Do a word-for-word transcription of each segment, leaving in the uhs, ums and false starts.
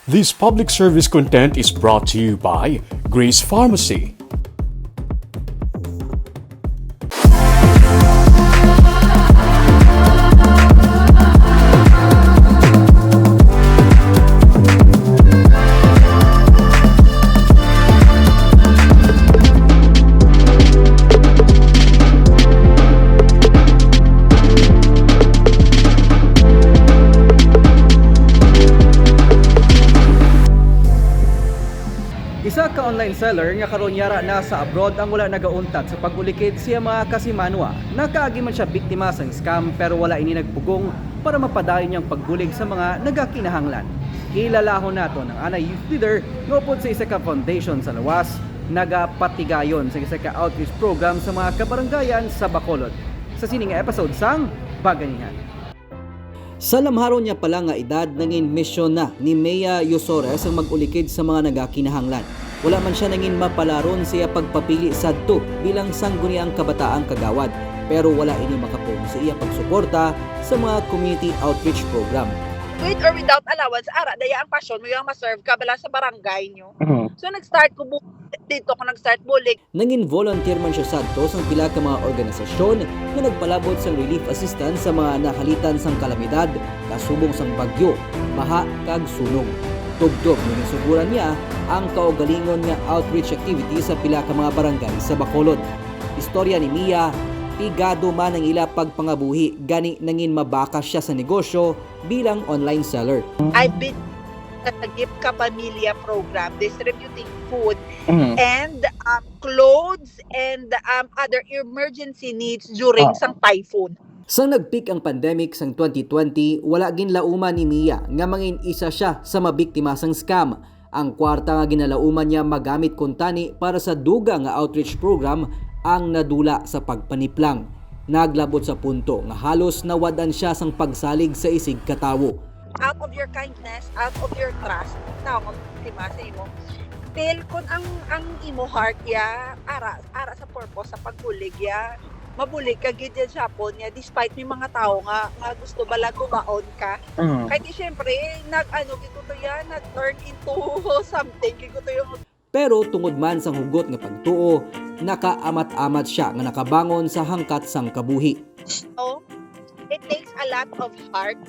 This public service content is brought to you by Grace Pharmacy. Isa ka online seller nga karon yara na sa abroad ang wala nagauntat sa pag-ulikid sa iya mga kasimanwa. Nakaagi man siya biktima sang scam, pero wala ini nagpugong para mapadayon niya ang pagbulig sa mga nagakinahanglan. Kilalahon naton ang anay youth leader nga upod sa isa ka foundation sa lawas, nagapatigayon sa isa ka outreach program sa mga kabarangayan sa Bacolod. Sa sini nga episode sang Baganihan. Sa lamharon niya pa lang nga edad, nangin misyon na ni Mia Yosores ang mag-ulikid sa mga nagakinahanglan. Wala man siya nangin mapalaron sa iya pagpapili sadto bilang sangguniang kabataang kagawad, pero wala ini makapon sa iya pagsuporta sa mga community outreach program. With or without allowance, ara daya ang passion mo, yung ma-serve ka bala sa barangay nyo. Mhm. So, nag-start ko bu-, dito ko nag-start bulig. Nangin volunteer man siya sadto sang pila ka mga organisasyon nga nagpalabot sang relief assistance sa mga nahalitan sang kalamidad kasubong sang bagyo, baha, kag sunog. Tubtob nga ginsuguran niya ang kaugalingon nga outreach activity sa pila ka mga barangay sa Bacolod. Istorya ni Mia, pigado man ang ila pagpangabuhi, gani nangin mabakas siya sa negosyo bilang online seller. I've been sa Gift Ka Pamilya program, distributing food Mhm. and, um, clothes and, um, other emergency needs during Ah. sang typhoon. Sang nag-peak ang pandemic sang twenty twenty, wala ginlauman ni Mia nga mangin isa siya sa mabiktima sang scam. Ang kwarta nga ginalauman niya magamit kuntani para sa dugang nga outreach program ang nadula sa pagpaniplang. Naglabot sa punto nga halos nawad-an siya sang pagsalig sa isig ka tawo. Out of your kindness, out of your trust, tao nga biktima sa imo. Still, kung ang, ang imo heart ya, ara, ara sa purpose sa pagbulig ya, mabulig ka gid yan siya po niya, despite may mga tao nga, nga gusto bala gumaon ka. Mm. Kay di, syempre, nag-ano gid ko to yan, nag-turn into something gid ko to yung Pero tungod man sang hugot nga pagtuo, nakaamat-amat siya nga nakabangon sa hangkat sang kabuhi. So, it takes a lot of heart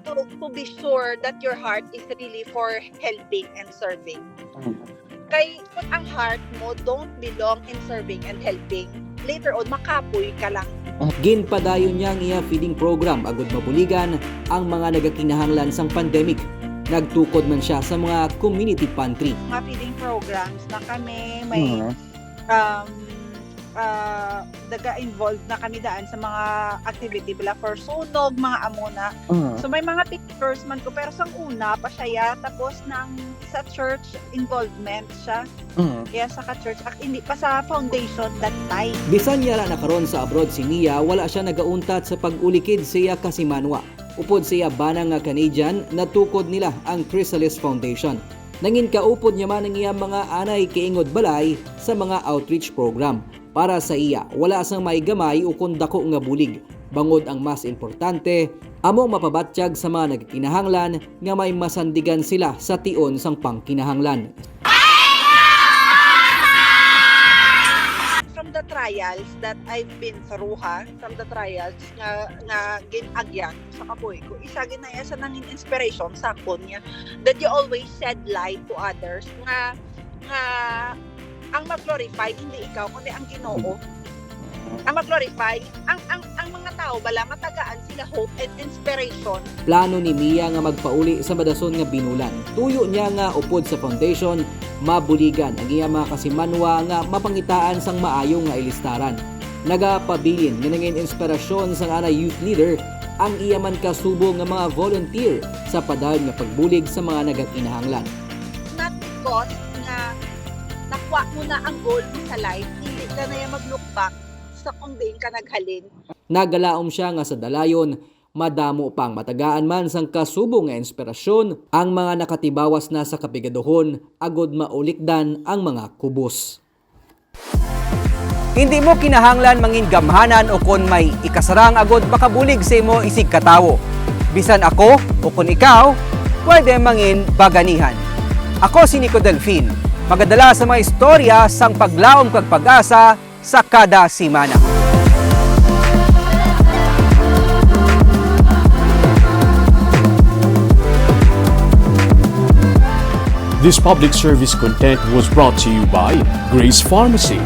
to, to be sure that your heart is really for helping and serving. Mm. Kay kung ang heart mo don't belong in serving and helping, later on, makapoy ka lang. Ginpadayon niya ang iya feeding program agud mabuligan ang mga nagakinahanglan sang pandemic. Nagtukod man siya sa mga community pantry. Mga feeding programs na kami, may, Mhm. um, ah, naga-involve na kami daan sa mga activity bala for sunog, mga amo na. Mhm. So, may mga pictures man ko, pero sang una pa siya, ya, tapos nang sa church involvement siya. Mhm. Kaya sa ka-church, ak-, hindi pa sa foundation that time. Bisan yara na karon sa abroad si Mia, wala siya nagauntat sa pag-ulikid sa iya kasimanwa. Upod sa iya bana nga Canadian, natukod nila ang Chrysalis Foundation. Nangin kaupod niya man ang iya mga anay kaingod balay sa mga outreach program. Para sa iya, wala sang may gamay ukon dako nga bulig, bangod ang mas importante amo ang mapabatyag sa mga nagkinahanglan nga may masandigan sila sa tion sang pangkinahanglan. From the trials that I've been through, ha, from the trials nga, nga gin-agyan sa kabuhi ko, isa gid na iya sa nangin inspiration sa akon niya, that you always shed light to others, nga, nga ang mag-glorify hindi ikaw, kundi ang Ginoo. Ang mag-glorify, ang, ang, ang mga tao bala, matagaan sila hope and inspiration. Plano ni Mia nga magpauli sa madason nga binulan. Tuyo niya nga upod sa foundation, mabuligan ang iya mga kasimanwa nga mapangitaan sang maayo nga ilistaran. Nagapabilin nga nangin inspirasyon sang anay youth leader ang iya man kasubo nga mga volunteer sa padayon nga pagbulig sa mga nagakinahanglan. Not because nga nakuha mo na ang goal mo sa life, hindi ka na yan mag-look back sa kung diin ka naghalin. Nagalaom siya nga sa dalayon, madamo pang matagaan man sang kasubo nga inspirasyon ang mga nakatibawas na sa kapigaduhon agud maulikdan ang mga kubos. Hindi mo kinahanglan mangin gamhanan ukon may ikasarang agud makabulig sa imo isig ka tawo. Bisan ako ukon ikaw, pwede mangin baganihan. Ako si Nico Delfin, magadala sa mga istorya sang paglaom kag pag-asa sa kada semana. This public service content was brought to you by Grace Pharmacy,